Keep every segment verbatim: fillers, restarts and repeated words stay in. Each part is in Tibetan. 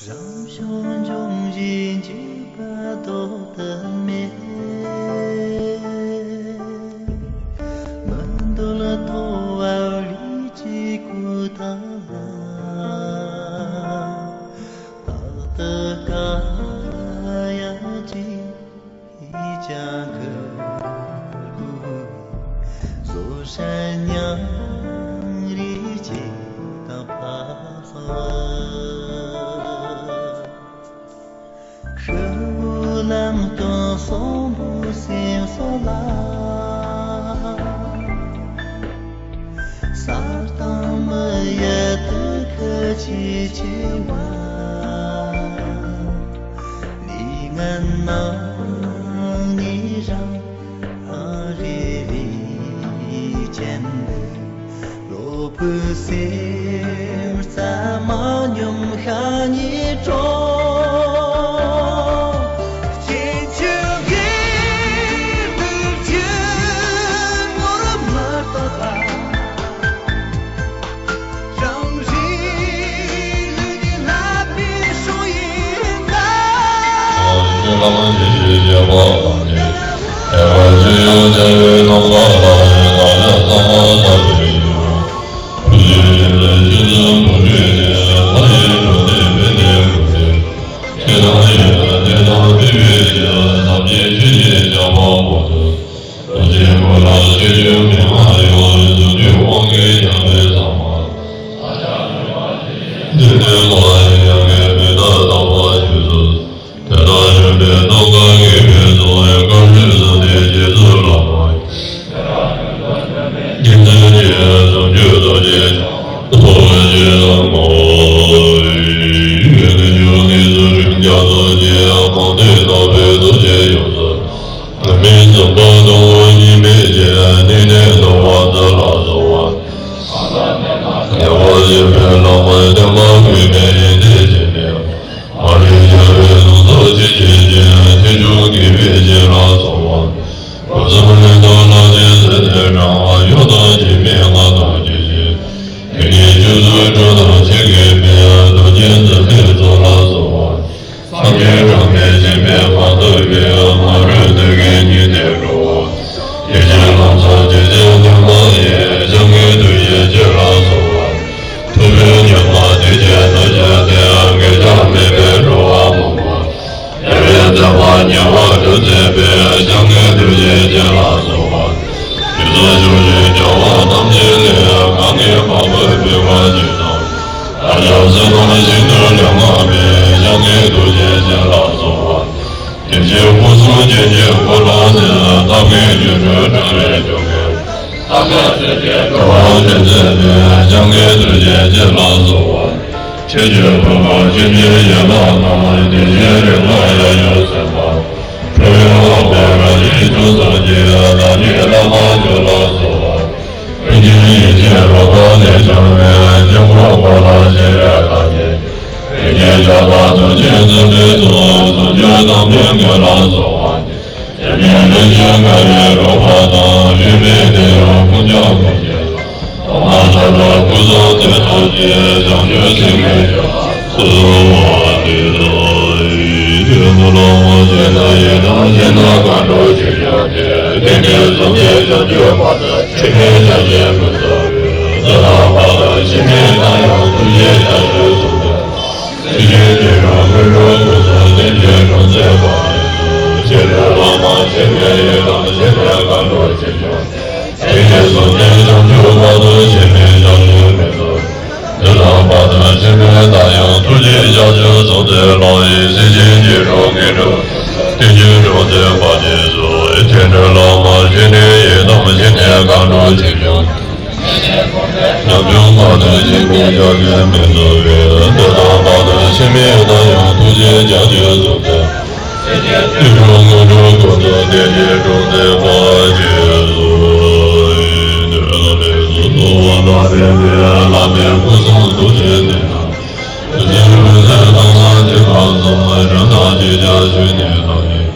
རང་བྱུང་འབྱུང་བཞིའི་འཇིགས་པ་ཟློག་ཏུ་མེད། མི་འདོད་ཐོབ་པར་ལུས་ཀྱི་སྐུ་དག་ལ། རྟག་ཏུ་དཀའ་ཡང་ཅི་ཡིས་ཀྱང་ཁུར་དགོས། བཟོད་བསྲན་སྙིང་རུས་ཅིག་དང་ཕ། ཧྲིལ་བོའི་ལམ་སྟོན་གསོན་པོའི་སེམས་སོགས་ལ། གསལ་དང་མི་ཡི་དུས་ཁ་ཆེས་ཆེ་བ། ལས་ངན་སྣང་ནས་རང་རེ་རེ་ཅན་དུ། བློ་ཕུགས་སེམས་རྩ་མ་སྙོམས་ཤ་ཉེས་སྤྲོ། སྐྱེ་འཆི་གི་དུས་ཀྱི་ནོར་མ་བཏགས་པ། རང་རེའི་ལུས་ནི་ལྷ་མིའི་སྲོག་ཡིན་ན། དེ་ལྟར་བྱོན་པའི་རྟོག་ག་གིས་ཕན་ཚུན་བཀའ་བརྒྱུད་སོགས་ཏེ་རྗེ་བཙུན་བླ་མ། དགེ་འདུན་གྱི་བཟང་སྤྱོད་རྡོ་རྗེ་འཆང་ཐོབ་ཅིང་ངོ་། ཡོན་གྱི་ངེས་སུ་རིམ་གྱིས་རྡོ་རྗེ་གང་དེ་དག་པའི་རྡོ་རྗེ་ཡོངས་སུ། མི་འཛིན་པ་དང་ཉི་མའི་རྗེས་ནི་ནས་འདོར་བ་ཚུལ་ལ་གསོལ་བ། ཉེ་བར་བཞེད་པའི་ལམ་བསྟན་པ་ཀུན་ནས་ཡིན་ཏེ་བྱེད་མེད། མ་ལུས་རྒྱལ་བའི་གཟུངས་སོགས་ཅི་བྱེད་ཅིང་ཐེག་མཆོག་དགེ་བའི་བྱིན་རླབས་གསོལ་བ། སྐུ་གསུམ་ལུས་དང་ལག་ལེན་ཟིན་ཏེ་འབྲང་བ་ཡོད་དང་ཅི་མིན་ང་དང་ཅི་བྱེད། དེ་ཉིད་ཆོས་སུ་གྲུབ་དང་ཆེ་གེ་མེད་རྡོ་རྗེ་འཛིན་པའི་ཚོགས་ལ་གསོལ་བ། སངས་རྒྱས་བསྐྱངས་ཏེ་སྦྱིན་པའི་ཁ་ཐུབ་པའི་མ་རུངས་དུས་ཀྱི་ཉི་ཟླའི་འགྲོ་བ། དེ་ཕྱིར་ལམ་སྲོལ་ཇི་བཞིན་སྟོན་པ་ཡི། སྤྱན་གྱི་ཐུགས་རྗེ་ཆེ་ལ་གསོལ་བ། ཐུབ་པའི་ཉམས་ལ་དེ་བཞིན་དུ་བྱས་ཏེ། འགལ་རྐྱང་མེད་པའི་འགྲོ་བ་མང་པོར། རྒྱལ་བའི་མཛད་པ་ཉེ་བར་གྲུབ་མཛད་པའི། སྤྱན་གྱི་ཐུགས་རྗེ་ཆེ་ལ་གསོལ་བ། རྒྱུ་ཚོགས་ཕྱོགས་བཞིའི་རྒྱལ་བ་ཐམས་ཅད་ལས། གང་གིས་འཕགས་པའི་བུ་ག་ཇི་ལྟར། ལྷ་ཡང་སྲིད་དང་ཞིང་དུ་ལེགས་བསྔགས་པའི། སྤྱན་གྱི་ཐུགས་རྗེ་ཆེ་ལ་གསོལ་བ། དེ་བཞིན་སྐུ་གསུམ་རྒྱན་གྱི་སྐུ་ལ་གཟིགས། ཐབས་མཁས་སྒྱུ་འཕྲུལ་དྲ་བས་སྤྱོད་པའི། ཐབས་མཁས་སྲས་ཀྱི་སྤྲུལ་པ་ཅན་མཛད་པའི། སྤྱན་གྱི་ཐུགས་རྗེ་ཆེ་ལ་གསོལ་བ། ཆོས་ཀྱི་ཕུང་པོ་ཆོས་ཀྱི་ཡན་ལག་རྣམས། དེ་བཞིན་རིག་པ་ཡང་ཡང་སེམས་དཔའ། ཁྲོ་བོའི་དབང་པོ་རང་བཞིན་བཅུ་ཚང་གི། བདག་ཉིད་བླ་མ་མཆོག་ལ་གསོལ་བ། ཀུན་མཁྱེན་ཡེ་ཤེས་རོལ་པ་ལས་བྱུང་བའི། དཀྱིལ་འཁོར་འཁོར་ལོ་བཞི་ཡི་བདག་ཉིད། རིགས་ཀྱི་ཞགས་པ་ཐུགས་རྗེས་འཛིན་པའི་ཚོགས། ཟུང་འཇུག་དང་པོའི་དངོས་ལ་གསོལ་བ། འཇིག་རྟེན་ལས་བྱུང་དགའ་བའི་རོལ་པ་དང་། གཡོ་མེད་དེ་ཡང་ཕུང་ཁྱབ་ཀུན་གྱི། ཐོག་མ་ཐག་རང་སྐུ་གསུང་ཐུགས་རྡོ་རྗེ། བྱང་ཆུབ་སེམས་དཔའི་ཆོས་ལ་གསོལ་བ་འདེབས་སོ། ཡི་དམ་ལྷ་མོ་ཆེ་ན་ཡི་དམ་ཆེ་ན་མཁའ་འགྲོ་ཆོས་སྐྱོང་སྟེ། དེ་ནས་བཟུང་སྟེ་བྱང་ཆུབ་བར་དུ། འཆི་མེད་བྱང་ཆུབ་ཀུན་ཏུ་སྤྱོད། འདི་དང་བར་དུ་འཆི་མེད་གང་ཡང་ཐུགས་རྗེའི་བྱང་ཆུབ་ཐོབ་སྟེ། སྲིད་ཞིའི་རྒྱལ་བ་ཀུན་འགྲོ་ཀུན་ཏུ། བདེ་སྐྱིད་འབྱུང་སྟེ་བར་ཆད་སོལ། ཆེ་ན་བླ་མ་ཆེ་ན་ཡི་དམ་ཆེ་ན་མཁའ་འགྲོ་ཆོས་སྐྱོང་སྟེ། དེ་ནས་བཟུང་སྟེ་བྱང་ཆུབ་བར་དུ་འཆི་མེད་བྱང་ཆུབ་མི་ཐོབ། འདི་དང་བར་དུ་འཆི་མེད་གང་ཡང་ཐུགས་རྗེའི་བྱང་ཆུབ་ཐོབ་སྟེ་ལོག་ཡིན་སྲིད་ཞིའི་རྒྱལ་བ་ཀུན་འགྲོ་ཀུན་ཏུ། བདེ་སྐྱིད་འབྱུང་སྟེ་བར་ཆད་སོལ། ཆེ་ན་བླ་མ་ཆེ་ན་ཡི་དམ་ཆེ་ན་མཁའ་འགྲོ་ཆོས་སྐྱོང་སྟེ། ཉམ་ཆུང་བར་དུ་འཆི་མེད་བྱང་ཆུབ་མི་ཐོབ་པས། འདི་དང་བར་དུ་འཆི་མེད་གང་ཡང་ཐུགས་རྗེའི་བྱང་ཆུབ་ཐོབ་སྟེ། སྲིད་ཞིའི་རྒྱལ་བ་ཀུན་འགྲོ་ཀུན་ཏུ། བདེ་སྐྱིད་འབྱུང་སྟེ་བར་ཆད་སོལ། འདི་ལ་ལས་སུ་གསོལ་བ་ལ་ཕན་པའི། བླ་མའི་སྐུ་གསུང་ཐུགས་རྗེའི་སྟེང་ན། དུས་གསུམ་ལུས་སེམས་དང་ལྷན་ཅིག་ཁམས་གསུམ། རིམ་གྲོ་ཞི་བྱེད་ཞི་བདེའི་བདག་ཉིད།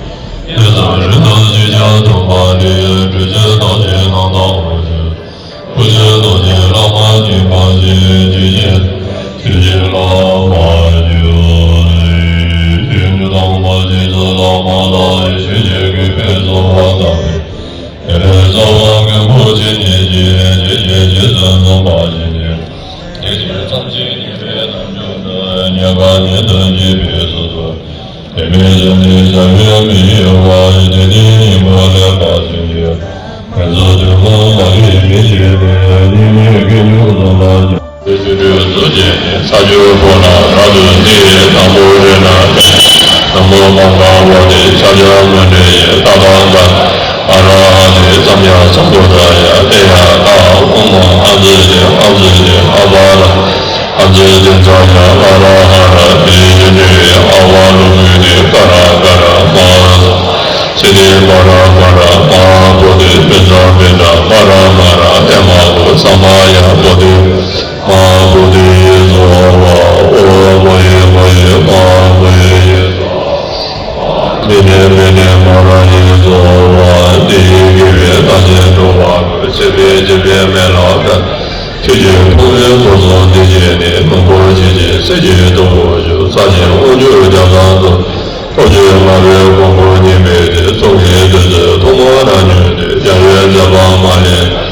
དེ་བསམ་རིམ་གྲོ་ཞི་བྱེད་མཐུན་པ་ནི། གྲོལ་བྱེད་བདག་གཞན་རྣམ་དག་འོང་ཞིང་། སྐུ་ཚེ་རྟག་བཞིན་བླ་མ་མཁྱེན་པ་ཞིག །ཇི་ཞིག་ཐུགས་རྗེ་བླ་མ་མཆོག་བ་ཞིག་ནས། དེ་ཕྱིར་ཐམས་ཅད་མཁྱེན་པའི་རྣལ་འབྱོར་དག། ཉེས་པ་ནི་ཐམས་ཅད་ཕུད་སུ་ཐུབ། དེ་མིན་ཟད་ནས་ཟག་པའི་མི་གཡོ་བ། དེ་ནི་སྙིང་པོ་ལེགས་པར་ཟིན་གྱིས། ངན་སོང་དུ་མ་མ་ལུས་མི་བྱེད་པའི། སྙིགས་མའི་དཀྱིལ་འཁྱོར་བཟང་པོ་ཞིག་སྤྱོད་འཇུག་ཚུལ་བྱས་ནས། ས་བཅུ་པོ་ན་རབ་ཏུ་བརྩིས། དང་པོ་རེ་ན་ན་མོ་མ་ག་བོ་ཏི། ཤཱཀྱ་མུ་ནེ་ཡེ། ཏདྱ་ཐཱ། ཨ་ར་ཧ་ཏེ་སམྱཀ་སམ་བུདྡྷ་ཡ། ཏདྱ་ཐཱ། ཨོཾ་ཨ་ཙི་ཏེ་ཨ་ཙི་ཏེ་ཨ་བ་ར། ཨ་ཙི་ཏེ་ཛ་ཡ་ཨ་ར་ཧ་ར་ཏེ་ཡེ་ཏེ། ཨ་བ་ལུ་གུ་ཏེ་ཀ་ར་ཀ་ར་མ། སི་ཏེ་པ་ར་པ་ར་མ་བོ་ཏི། པེ་ཛ་པེ་ཛ་པ་ར་མ་ར་ཨེ་མ་བོ་ས་མ་ཡ་བོ་ཏི། མ་བོ་དྷི་ཡེ་སྭཱ་ཧཱ། ཨོཾ་མ་ཡེ་མ་ཡེ་མ་མ་ཡེ་ཡེ་སྭཱ་ཧཱ། མི་ནེ་མི་ནེ་མ་ར་ཡེ་སྭཱ་ཧཱ། དེ་ཡིས་དགེ་བའི་རྟགས་ཅན་འགྲོ་བ་ཀུན། སྲིད་པའི་འཇིགས་པས་མི་ལང་སྟེ། ཆོས་ཀྱི་ཕུང་པོའི་ཁམས་གསུམ་འདི་ཀྱང་ནི། མང་པོར་བྱིན་ཅིང་གསོད་ཅིང་སྡུག་པར་འཇུག་ཚར་ཅིག་དབང་ཕྱུག་རྒྱ་མཚོ་འདུ། ལྷོ་ཕྱོགས་ལྔ་པའི་གོང་བུ་བརྙེས་པའི་ཚེ། ཚོགས་ཀྱི་བདུད་རྩི་ཐོག་མར་རང་མྱོང་དུས། རྒྱལ་བའི་མཛད་པ་མ་ལུས།